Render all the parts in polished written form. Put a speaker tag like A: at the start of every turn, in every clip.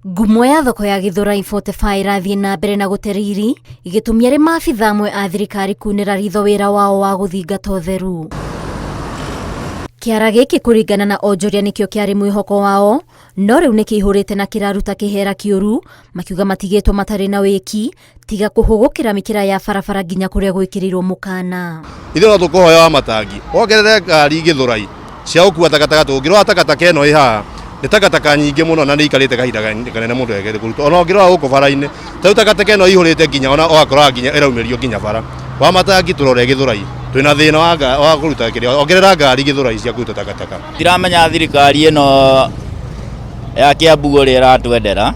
A: Ngumo ya thoko ya Githurai 45 ĩrathiĩ na mbere na gũte riri, gĩtũmi arĩ maabitha amwe a thirikari kunĩra ritho wĩra wao wa gũthingata ũtheru. Kĩara gĩkĩ kũringana na onjoria nĩkĩo kĩarĩ mwĩhoko wao, no rĩu nĩ kĩihũrĩte na kĩraruta kĩhera kĩũru, makiuga matigĩtwo matarĩ na wĩki, tiga kũhũgũkĩra mĩkĩra ya barabara nginya kũrĩa gwĩkĩrĩirwo mũkana.
B: Ithuĩ no tũkũhoya wa matangi wongerere ngari Gĩthũrai cia gũkua takataka. Tũngĩrora takataka ĩno ĩ haha nĩ takataka nyingĩ mũno na nĩ ikarĩte kahinda kanene mũndũ egerie kũruta. Ona ũngĩrora gũkũ bara-inĩ ta rĩu takataka ĩno ĩihũrĩte nginya ona ũgakora nginya ĩraumĩrio nginya bara. Wa matangi tũrore Gĩthũrai twĩna thĩna wa kũruta kĩrĩa, ongerera ngari Gĩthũrai cia kũruta takataka.
C: Ndiramenya thirikari ĩno ya Kiambu ũrĩa ĩratwendera,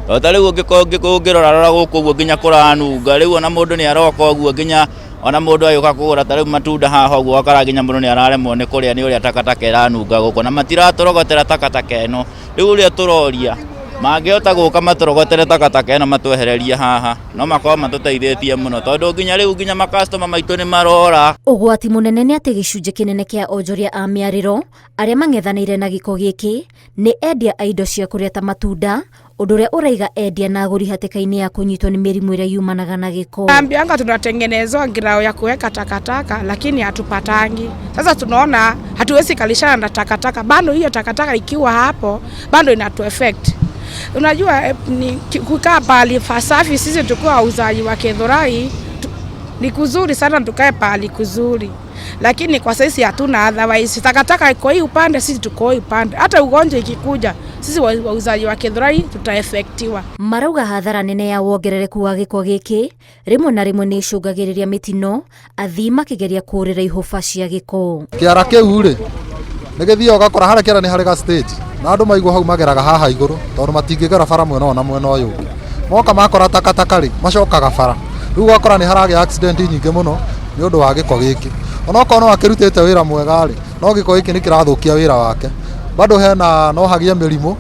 C: tondũ ta rĩu ũngĩrora rora gũkũ ũguo nginya kũranunga, rĩu ona mũndũ nĩ aroka ũguo nginya ona mũndũ agĩũka kũgũra ta rĩu matunda haha ũguo ũgakora nginya mũndũ nĩ araremwo nĩ kũrĩa nĩ ũrĩa takataka ĩranunga gũkũ, na matiratũrogotera takataka ĩno. Rĩu ũrĩa tũroria, mangĩhota gũka matũrogotere takataka ĩno matwehererie haha, no makorwo matũteithĩtie mũno, tondũ nginya rĩu nginya makastoma maitũ nĩ marora.
A: Ũgwati mũnene nĩ atĩ gĩcunjĩ kĩnene kĩa onjoria a mĩarĩro arĩa mang'ethanĩire na gĩko gĩkĩ nĩ endia a indo cia kũrĩa ta matunda, ũndũ ũrĩa ũraiga endia na agũri hatĩka-inĩ ya kũnyitwo nĩ mĩrimũ ĩrĩa yumanaga na gĩko.
D: Ambianga tunatengenezwa ngirao ya kuweka takataka lakini hatupatangi. Sasa tunaona hatuwezi kalishana na takataka, bado hiyo takataka ikiwa hapo bado inatu affect. Unajua ni kukaa pahali pasafi, sisi tukiwa wauzaji wa Githurai ni kuzuri sana, tukae pahali kuzuri, lakini kwa sisi hatuna otherwise. Takataka iko hii upande, sisi tuko hii upande. Hata ugonjwa ikikuja, sisi wauzaji wa Githurai tutaefektiwa.
A: Marauga hathara nene ya wongerereku wa gĩko gĩkĩ rĩmwe na rĩmwe nĩ icũngagĩrĩria mĩtino, athii makĩgeria kũũrĩra ihũba cia gĩko.
E: Kĩara kĩu rĩ nĩ gĩthiaga ũgakora harĩa kĩara nĩ harĩ ga stage na andũ maigwo hau mageraga haha igũrũ tondũ matingĩgera bara mwena ũyũ na mwena ũyũ ũngĩ. Moka makora takataka rĩ macokaga bara, rĩu ũgakora nĩ haragĩa accident nyingĩ mũno nĩ ũndũ wa gĩko gĩkĩ. Onokorwo no akĩrutĩte wĩra mwega rĩ, no gĩko gĩkĩ nĩ kĩrathũkia wĩra wake. Bado hena no hagĩe mĩrimũ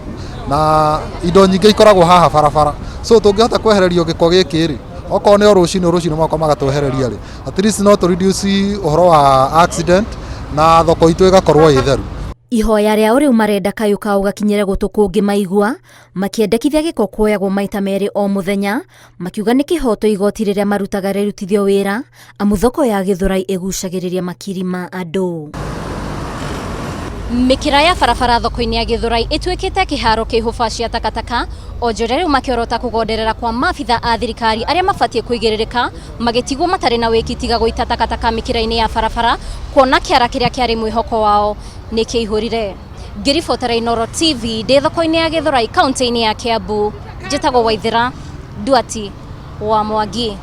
E: na indo nyingĩ ikoragwo haha barabara, so tũngĩhota kwehererio gĩko gĩkĩ rĩ, okorwo nĩ o rũcinĩ rũcinĩ moka magatwehereria rĩ, at least no tũ reduce ũhoro wa accident na thoko itũ ĩgakorwo ĩ theru.
A: Ihoya rĩao rĩu marenda kayũ kao gakinyĩre gũtũ kũngĩ maigua, makĩendekithia gĩko kuoyagwo maita merĩ o mũthenya, makiuga nĩ kĩhoto igoti rĩrĩa marutaga rĩrutithio wĩra, amu thoko ya Githurai ĩgucagĩrĩria makiri ma andũ. Mĩkĩra ya barabara thoko-inĩ ya Githurai ĩtuĩkĩte kĩharo kĩa ihũba cia takataka, onjoria rĩu makĩorota kũgonderera kwa maabitha a thirikari arĩa mabatiĩ kũigĩrĩrĩka magĩtigwo matarĩ na wĩki tiga gũita takataka mĩkĩra-inĩ ya barabara, kuona kĩara kĩrĩa kĩarĩ mwĩhoko wao nĩ kĩihũrire. Ngĩribotera Inooro TV ndĩ thoko-inĩ ya Githurai kaunti-inĩ ya Kiambu, njĩtagwo Waithĩra Nduati wa Mwangi.